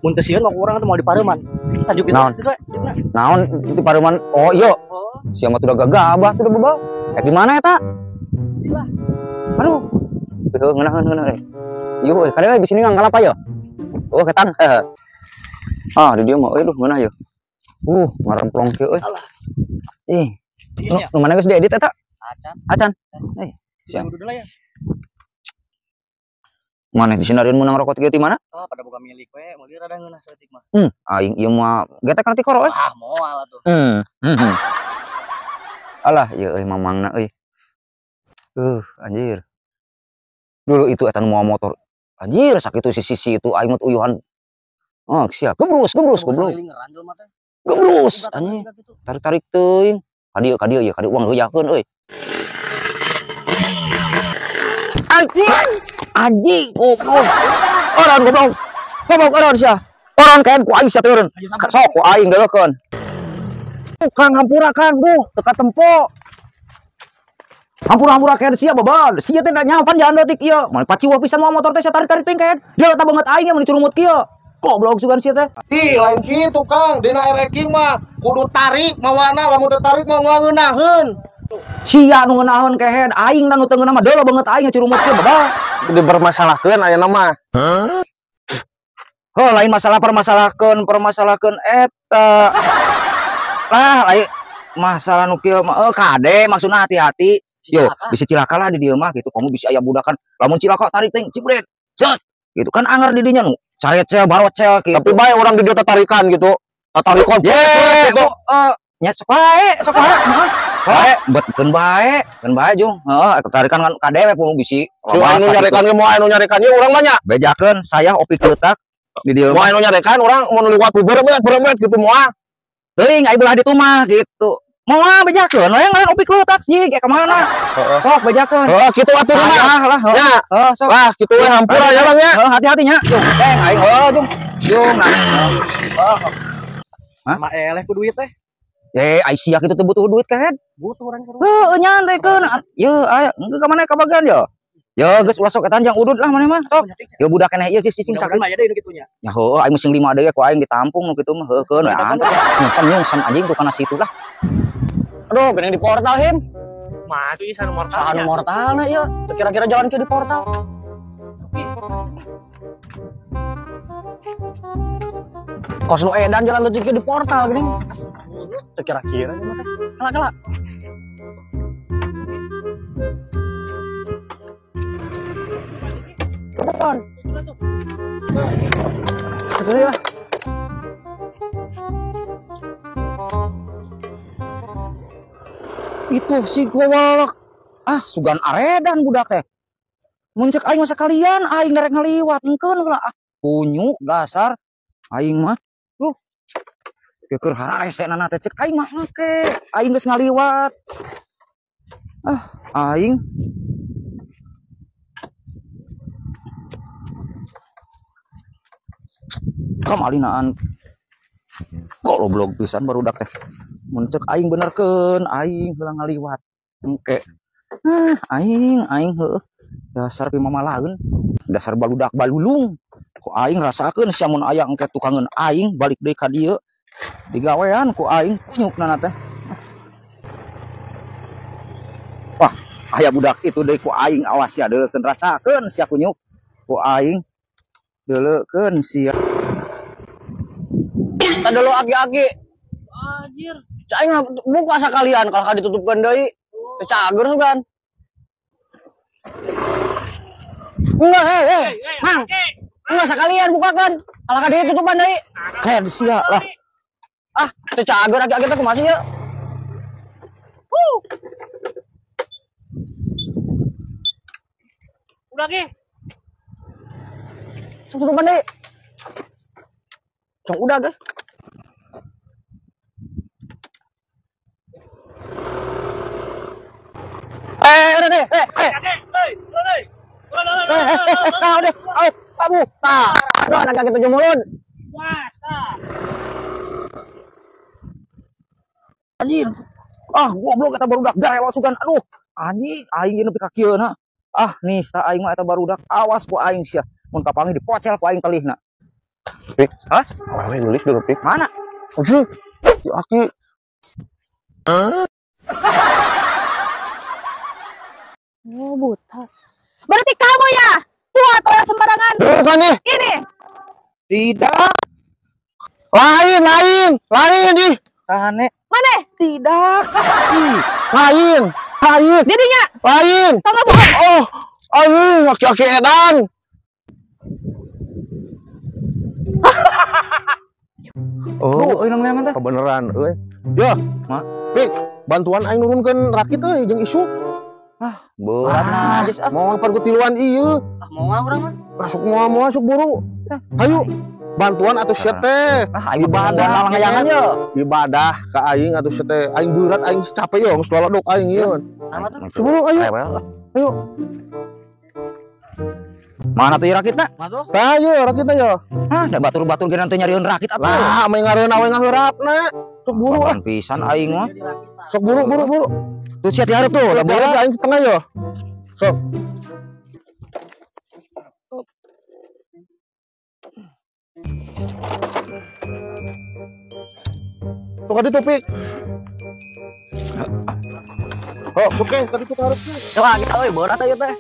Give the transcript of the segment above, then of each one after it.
Mun teu sieun mah urang teh mau di pareuman. Tajuk itu. Naon? Naon di pareuman? Oh iya. Sia mah udah gagabah tuh udah bebal. Di mana eta? Lah. Aduh. Heuh ngeunah euy. Yuh euy, kade we di sini ngalapa ya? Oh, ketang. Ah, di dieu mah euy duh ngeunah ye. Ngaremplong kieu euy. Ih. Nu mana geus diedit eta? Acan. Acan. Eh, siap. Mana di sini menang rokok kieu ti mana? Ah, pada boga milik we, meuli rada ngeunah saeutik mah. Aing ieu mah getek kana tikoro euy. Ah, moal atuh. Alah, ieu euy mamangna euy. Anjir. Dulu itu eta nu mawa motor. Anjir, sakitu sisi itu aing mah uyuhan. Oh, sia, gebrus goblok. Gebrus anjing. Tarik-tarik teuing. Ka dieu ieu, ka dieu uang heuyakeun euy. Anjing, goblok. Orang goblok. Goblok orang sia. Orang kaen ku aing sia teh eureun. Sok ku aing deukeun. Kang hampura Kang, duh, teu katempo. Hampura-hampura kaen sia babad. Sia teh da nyapan jalan leutik ieu. Mun paciwa pisan moal motor teh sia tarik-tarik teuing kaen. Dia eta banget aing mun dicurumut kieu. Goblok sugan sia teh. Ih, lain kitu Kang, dina ereking mah kudu tarik mawana, lamun teu tarik mah moal ngeunaheun. Sia nu ngeunaheun kehed, aing nu teu ngeunah mah deuleu banget aing curumut kieu babad. Dipermasalahkeun ayeuna mah. Heuh, lain masalah permasalahkeun eta. Lah, lain masalah nu kieu mah kade maksudna hati-hati. Yo, bisa cilaka lah di dieu mah gitu. Kamu bisa aya budakan, lamun cilaka tarik teuing cibret. Cet. Gitu kan anger di dinya nu. Caret cel, barot cel gitu. Tapi bae urang di dieu tatarikan gitu. Tatarikan. Ye, gitu. Nya sok wae, heeh. Bae, bet keun bae jung. Heeh, tatarikan kan kade we kudu bisi. Si anu nyarekan ge moal anu nyarekan ye urang mah nya. Bejakeun saya opi keutak di dieu. Moal anu nyarekan urang mun liwat berebet gitu moal. Teuing ai belah ditu mah gitu. Moal bejakeun we lain opi keutak sih kayak kemana? Sok bejakeun. Heeh, kitu atuh mah. Lah, heeh. Heeh, sok. Lah, kitu we hampura nya Bang nya. Heeh, hati-hati nya. Jung, teng aing heuh jung. Jung nah. Heeh. Hah? Ma eleh ku duit teh. Ai sia kitu teh butuh duit kehed. Butuh urang seru. Heuh, nyantekeun. Ye, aya engke ka mana kabagan ye? Ye, geus ulah sok eta jang udud lah maneh mah sok. Ye budak keneh ieu cicing sakit. Mah deui nu kitu nya. Ya heueuh aing sing 5 deui ku aing ditampung nu kitu mah heukeun we antep. Nyungsem anjing tuh kana situ lah. Aduh, geuning di portal him. Mah atuh ieu sanu mortal. Sanu mortalna ieu. Teu kira-kira jalan ke di portal. Kos nu edan jalan leutik di portal geuning. Teu kira-kira mah teh. Kala-kala. Kapan? Segera lah. Itu si gowalak. Ah, sugan aredan budak teh. Mun cek aing masa kalian aing darek ngaliwat engkeun lah. Ah, kunyuk dasar aing mah. Luh. Keur harese nana teh cek aing mah engke. Aing geus ngaliwat. Ah, aing kamalinaan. Goblok pisan barudak teh. Mun cek aing benerkeun, aing heula ngaliwat. Engke. Ah, aing heueuh. Dasar pimamalaeun, dasar baludak balulung. Ku aing rasakeun sia mun aya engke tukangeun aing balik deui ka dieu. Digawean ku aing kunyukna teh. Wah, aya budak itu deui ku aing awas sia deuleukeun rasakeun sia kunyuk. Ku aing deuleukeun sia. Tadi lo agi-agi. Anjir. Cai buka sekalian kalau ditutupkan deui. Teu cager sugan. Enggak, Mang. Enggak sekalian bukakan. Kalau ditutupan deui. Kayak sia lah. Ah, teu cager agi-agi teh kumaha sih ya? Udah ge. Tutupan deui. Cong udah ge. Udah deh, udah, aduh, tah, aduh, anak kaki tujuh mulut. Anjir, ah, goblok eta barudak garewak sugan, aduh, anjing, aing ieu nepi ka kieu na. Ah, nista aing mah eta barudak, awas ku aing sia, mun kapanggih dipocel ku aing telihna. Pik. Hah? Awewe nulis dulu, Pik. Mana? Anjing. Si Aki. Oh, buta. Berarti kamu ya? Tua atau sembarangan? Bukan nih. Ini. Tidak. Lain, lain, lain nih. Tahan. Mana? Tidak. Lain, lain. Didinya. Lain. Kamu bukan. Oh, anjing, aki-aki edan. Oh, euy nang teh. Kebeneran euy. Yo, Pik, bantuan aing nurunkeun rakit euy jeung isu. Ah, berat najis ah. Moal pergutiluan ieu. Ah, moal urang mah. Masuk moal sok buru. Ayo, bantuan atuh sia teh. Ah, aing ibadah langayangan ye. Ibadah ka aing atuh sia teh. Aing berat aing capek yo geus lolodok aing ieu. Seburu ayo. Ayo. Mana tuh rakitna? Tah ieu rakitna yo. Hah, da batur-batur ge nanti nyarieun rakit atuh. Lah, mah ngareun awe ngaheurapna. Sok buru ah. Pisan aing mah. Sok buru buru buru. Tuh sia dihareup tuh, lah buru aing setengah yo. Sok. Sok ka ditu, Pik. Oh, sok ke ka ditu ka hareup. Coba kita euy berat ieu teh.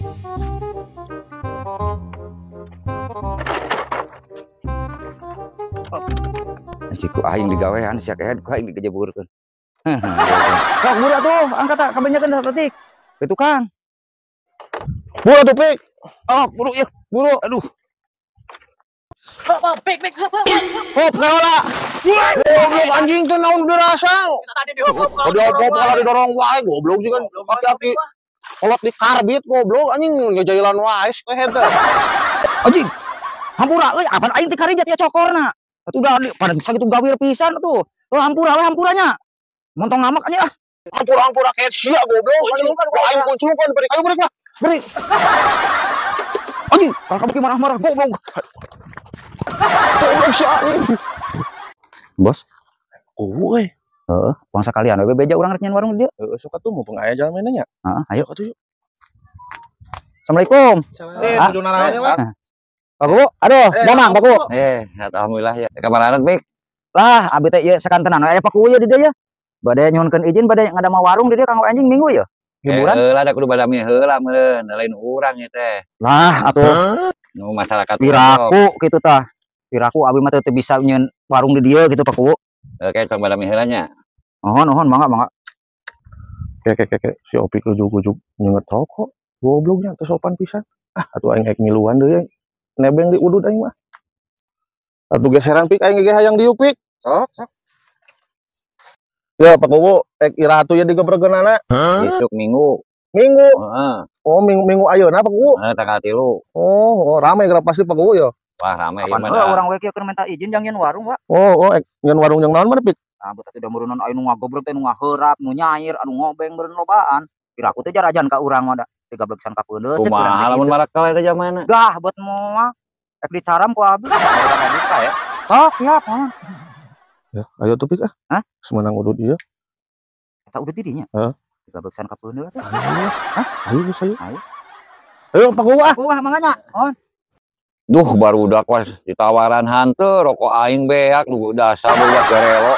Ciku aing digawean sia kehed ku aing digejeburkeun. Sok buru atuh, angkat tak kabanyakeun satetik. Ke tukang. Buru atuh, Pik. Oh, buru ieu, buru. Aduh. Hop, pik pik hop hop. Hop, kaola. Goblok anjing teh naon dirasa. Tadi dihop. Dihop kalau didorong wae goblok juga aki-aki. Kolot di karbit goblok anjing ngejailan wae kehed teh. Anjing. Hampura euy, apaan aing teh karijat ya cokorna. Atuh dah pada sakitu gawir pisan atuh. Oh, hampura we hampuranya. Montong ngamak anjing ah. Hampura-hampura kayak sia goblok. Aing kunculukan beri. Ayo beri lah. Beri. Anjing, kalau kamu marah-marah goblok. Goblok sia anjing. Bos. Kuwu euy. Heeh, uang sakalian we beja urang rek nyen warung di dieu. Heeh, sok atuh mumpung aya jalan mainnya nya. Heeh, ayo. Sok atuh yuk. Assalamualaikum. Eh, nuju naraon lah. Pak Kuwu, aduh, damang Pak Kuwu. Alhamdulillah ya. Kamarana Pik? Lah, abi teh ieu sakantenan aya Pak Kuwu ye di dieu ya. Bade nyuhunkeun izin bade ngadamel warung di dieu kanggo anjing minggu ya. Hiburan. Heula da kudu badami heula meureun, lain urang ieu teh. Lah atuh nu masyarakat piraku kitu tah. Piraku abi mah teu bisa nyeun warung di dieu kitu Pak Kuwu. Oke, tong badami heula nya. Mohon, mohon, mangga, mangga. Ke ke ke si Opik ujug-ujug nyenget rokok. Gobloknya teu sopan pisan. Ah, atuh aing rek ngiluan deui. Nebeng di udud aing mah. Atuh geseran Pik aing ge hayang diuk Pik. Sok, sok. Ya Pak Kuwu, ek iraha atuh ya digebregeunana? Isuk Minggu. Minggu. Heeh. Oh, minggu ayeuna Pak Kuwu. Heeh, tanggal 3. Oh, oh rame geura pasti Pak Kuwu ya. Wah, rame ieu mah. Kapan urang we kieu keur minta izin jang nyeun warung, Pak. Oh, oh, ek nyeun warung jang naon mana Pik? Nah, beut atuh da meureunnan aya nu ngagobreg teh nu ngaheurap, nu nyair, anu ngobeng meureun lobaan. Piraku teh jarajan ka urang mah da tigablegsan ka peundeut cek urang. Kumaha lamun marakel eta jamana? Gah, buat moal. Ek dicaram ku abi. Urang buka ya. Sok, siap, mohon. Ya, ayo tuh Pik ah. Hah? Semenang udud ieu. Eta udud dirinya. Heeh. Tigablegsan ka peundeut. Ayo. Hah? Ayo geus ayo. Ayo. Ayo Pak Kuwu ah. Kuwu ah mangga nya. Mohon. Duh, barudak was ditawaran hanteu rokok aing beak lu dasar budak garelo.